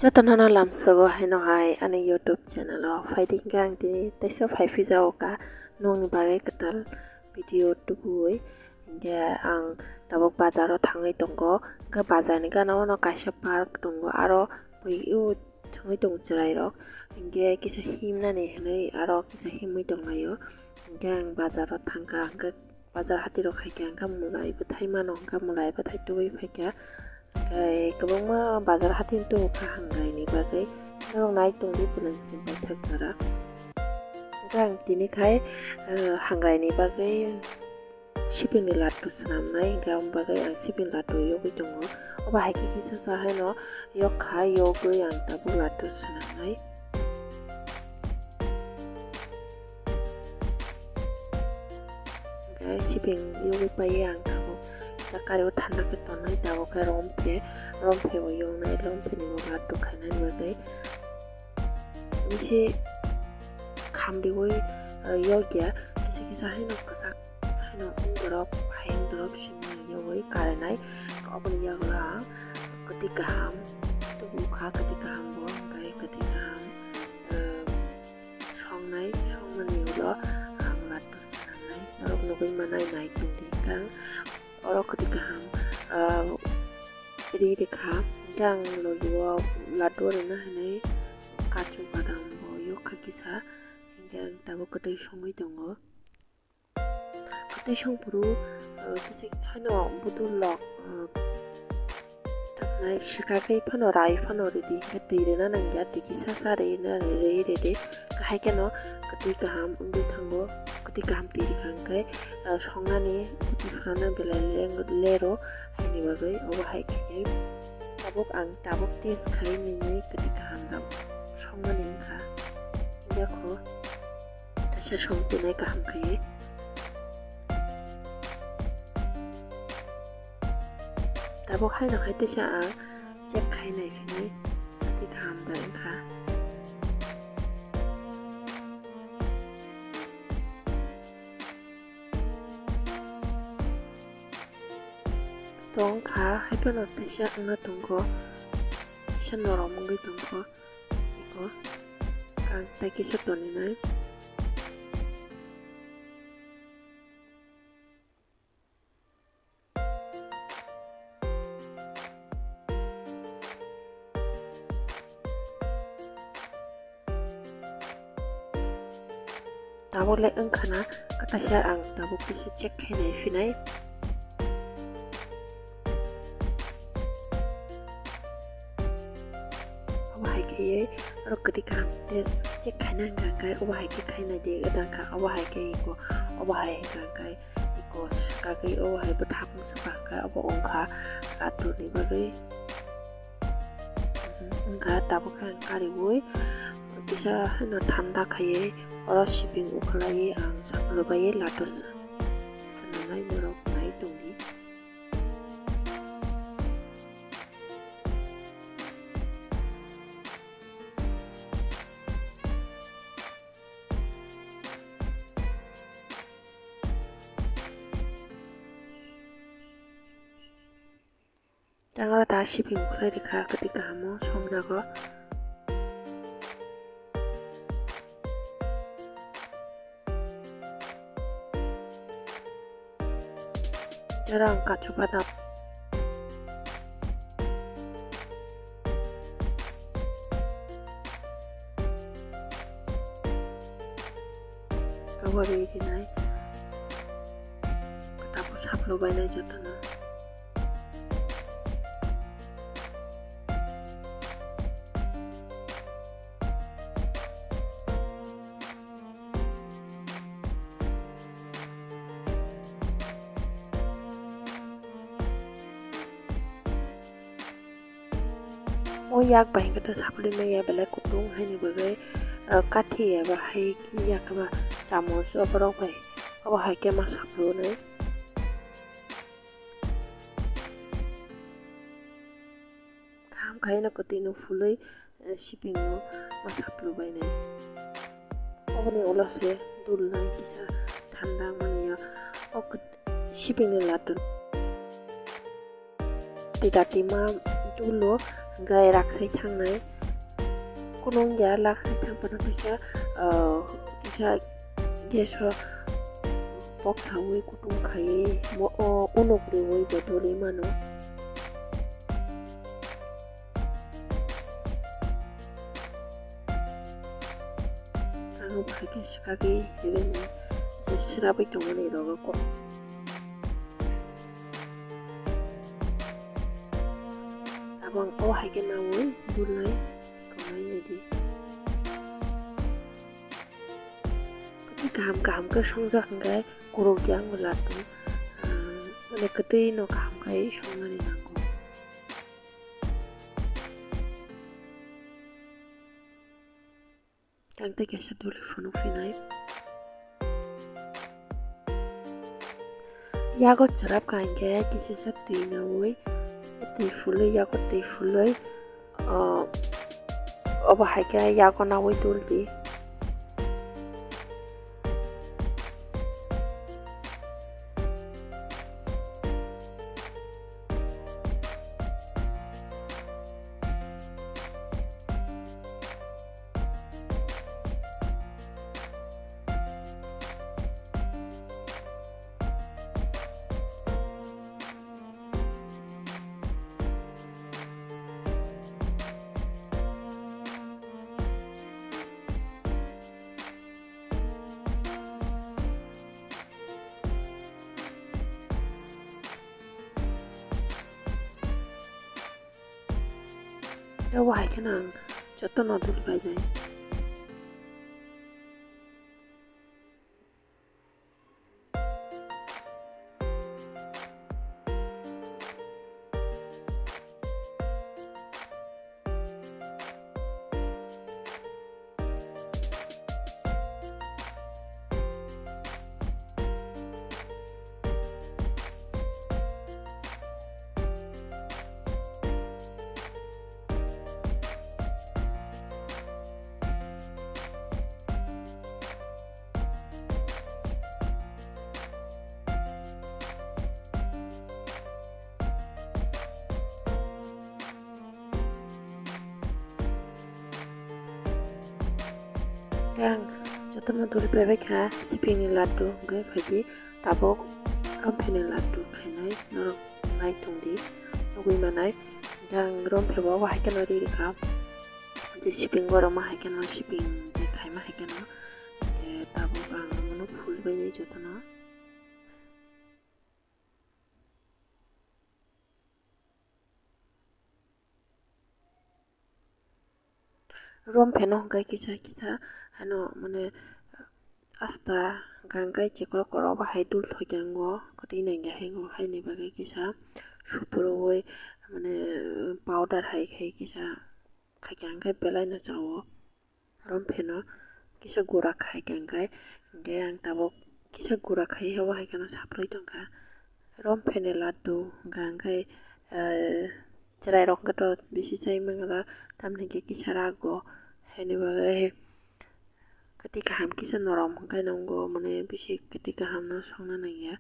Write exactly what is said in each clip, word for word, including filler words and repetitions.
Jotono no lamsogo haino hai ani YouTube channel o phaidi hwnkhe ang tini teisa phai phijao ka nokni bagwi kwtal video tubuwi. Hwnkhe ang tabuk bazar o thangwi tongo, hwnkhe bazar ni gana o no kaisa park tongo, aro bui o thangwi tongo chwrai rok, hwnkhe kisa himnani hinwi aro kisa himwi tonglaio. Hwnkhe ang bazar o thangkha, hwnkhe bazar hati rok khaikha, hwnkhe mwlai bwthai mano, hwnkhe mwlai bwthai tubui phaikha. Hwnkhe kwbangma bazar hati ni tubu kha hangrai ni bagwi. Norok nai tongdi, belai chini paithak jora. Hwnkhe ang tini khai, eh, hangrai ni bagwi sibini laddu swnamnai, hwnkhe aboni bagwi ang sibini laddu yogwi tongo. Obo hai khe kisa sa haino yok kha, yogwi ang tabuk laddu swnamnai. Hwnkhe sibini yogwi paiwi ang tabuk kisa kari o thanda khe tongnai, tabuk khe romphe, romphe bo yoknai, romphe ni bo laddu khainani bagwi. Bisi khamriwi, eh, yokya, kisa kisa haino kwchak haino wng borok, hayung borok simi yogwi karinai. Oboni yago ang kwtwi kaham tubu kha, kwtwi kaham bo, hwnkhe kwtwi kaham, eh, songnai, songmani ulo ang laddu swnamnai. Norok nugwi manai nai tongdi, hwnkhe ang oro kwtwi kaham, ah, ri rikha. Hwnkhe ang logi o laddu rwna hinwi kachu badam bo yokha kisa. Hwnkhe ang tabuk kwtwi songwi tongo. Kwtwi songphuru, ah, kisa haino budul rok, ah, Taknai swkagwi phano rai phano ridi, hwnkhe twi rwna nangya, twi kisa sa rwna rwi ridi. Kahai kheno kwtwi kaham wngwi thango, kwtwi kaham twi rwkha hwnkhe, ah, songnani bwtwi phano belai leng-, lero, haini bagwi obo hai khe tabuk ang tabuk test khai nini kwtwi kaham tabuk songnani wngkha. Yakho. Teisa song pinai kaham khe. Tabuk haino hai teisa ang check khai nai phinai tei kaham da wngkha. Tong kha, hai phano teisa wngna tongo, teisa norom wngwi tongkho. Eko, ang tei kisa toninai. Tabuk le wngkha na, kwtaisa ang tabuk kisa check khainai phinai. Obo hai khe oro kwtwi kaham test check khaina hwnkha khe obo hai khe khainai de wngkha, obo hai khe eko, obo hai hwnkha khe eko swkagwi obo hai bwthak swkha khe obo wngkha katorni bagwi. Wngkha tabuk khe ang kariui kisa haino thanda khaiwi oro siping ukhlaiwi ang saklobaiwi lato swnamnai borok nai tongdi. Tangro ta siping khlai rikha, kwtwi kahamo songjago. Jora ang kachu badam. Kabari rinai. Tabuk saplo bainai jotono. O yak bai hwnkhe to sapli maya belai kutung haini bagwi, ah, kathi eba hai yak ba chamus oborok bai obo hai khe ma saplo nai. Kaham khaino kwtwi no phulwi, eh, siping no ma saplo bainai. Oboni ulo se dulnai kisa thanda wngmani ya. O kwt-, siping ni lato. Tei dati ma dulo. Gai raksai thangnai. Kunung ya laksai thang pano kisa, ah, kisa gas o pok sawi kutung khai mo-, o unuk riwi bo doli mano. Ang bai khe swkagwi rini je srabai tongmani rogo kok. Abo ang o hai khe naui dulnai tongnai naidi. Kwtwi kaham kaham khe songjak hwnkhe kuruk ya ang laddu, ah, mane kwtwi no kaham khai songnani nango. Tang tei kaisa duli phunuk phinai. Yago chwrap kha hinkhe kisisa twi naui, twi phulwi, yago twi phulwi, o, obo hai khe yago naui dul di. Tei o hai kheno ang jotono dul painai. Tei ang jotono dul paibai kha sipingni laddu, hwnkhe phaidi tabuk rompheni laddu khainai norok nai tongdi, nugui manai. Hwnkhe ang romphebo obo hai kheno ri rwkha, je siping borokma hai kheno siping je khaima hai kheno, je tabuk ang omono phulbainai jotono. Rompheno hwnkhe kisa kisa haino mane asta hwnkhe chikoro koro bahai dul thokya wngo, kwtwi nangya hai wngo, haini bagwi kisa suphurwi mane powder hai khai kisa khaikha hwnkhe belaino chao. Rompheno kisa gura khai kha hwnkhe, hwnkhe ang tabuk kisa gura khai obo hai kheno saplai tongkha. Rompheni laddu hwnkha hwnkhe, eh, chwrairok hwnkhe to bisi chai mangla, tamni hwnkhe kisa rago, haini bagwi kwtwi kaham kisa norom hwnkhe nongo, mane bisi kwtwi kaham no songna nangya.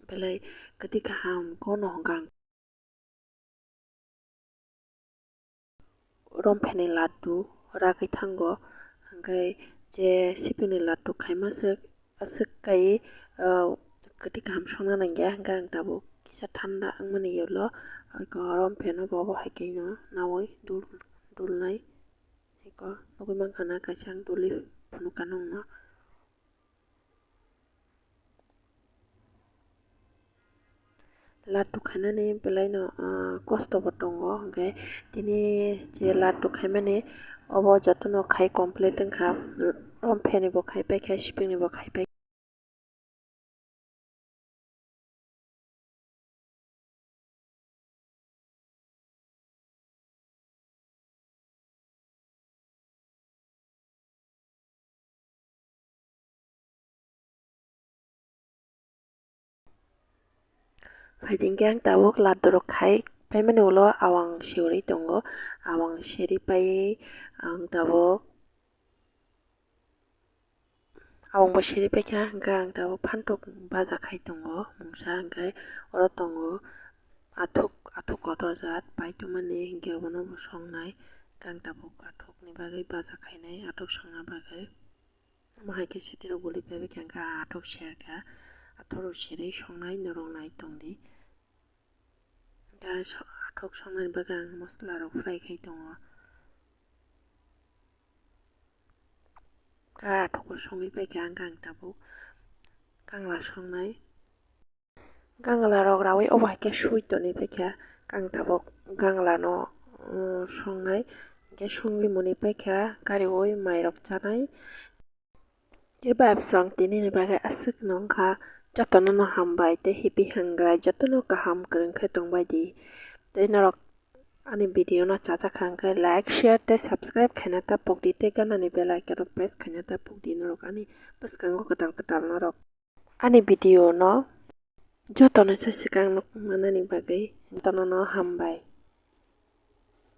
Belai kwtwi kaham kono hwnkha ang. Rompheni laddu ragwi thango, hwnkhe je sipini laddu khaima swk, aswk kai, ah, kwtwi kaham songna nangya, hwnkhe ang tabuk kisa thanda wngmani yolo, eko rompheno bo obo hai khe no naui dul, dulnai, eko nugui mankha na kaisa ang duli phunukha nongno. Laddu khainani belaino, ah, kosto bo tongo, hwnkhe tini je laddu khaimani obo jotono khai complete wngkha, rompheni bo khai paikha, sipingni bo khai paikha. Phaidi hwnkhe ang tabuk laddu rok khai paimani ulo awang sirwi tongo, awang siri pai ang tabuk. Abongbo siri paikha, hwnkhe ang tabuk phantok baja khai tongo mungsa, hwnkhe oro tongo athuk, athuk kotor jat paitwmani, hwnkhe obono bo songnai, hwnkhe ang tabuk athukni bagwi baja khainai, athuk songna bagwi. Omo hai khe sitirok guli paibaikha, hwnkhe athuk serkha, athurok serwi songnai norok nai tongdi. Hwnkhe athuk songnani bagwi ang mosolarok fry khai tongo. Khe athukbo songwi paikha, hwnkhe ang tabuk kangla songnai. Kangla rok rawi obo hai khe sui tonwi paikha, khe ang tabuk kangla no, um, songnai. Hwnkhe songwi mwnwi paikha, kariwi mairok chanai. Khe bai bwswng tini ni bagwi aswk no wngkha. Jotono no hambai tei happy hwngwrai, jotono kaham kwrwng khe tongbai di. Tei norok ani video no chajak kha hwnkhe like, share tei subscribe khaina ta pokdi tei ganani bell icon no press khaina ta pokdi, norok ani bwskango kwtal kwtal norok ani video no jotono se swkang nuk manani bagwi jotono no hambai.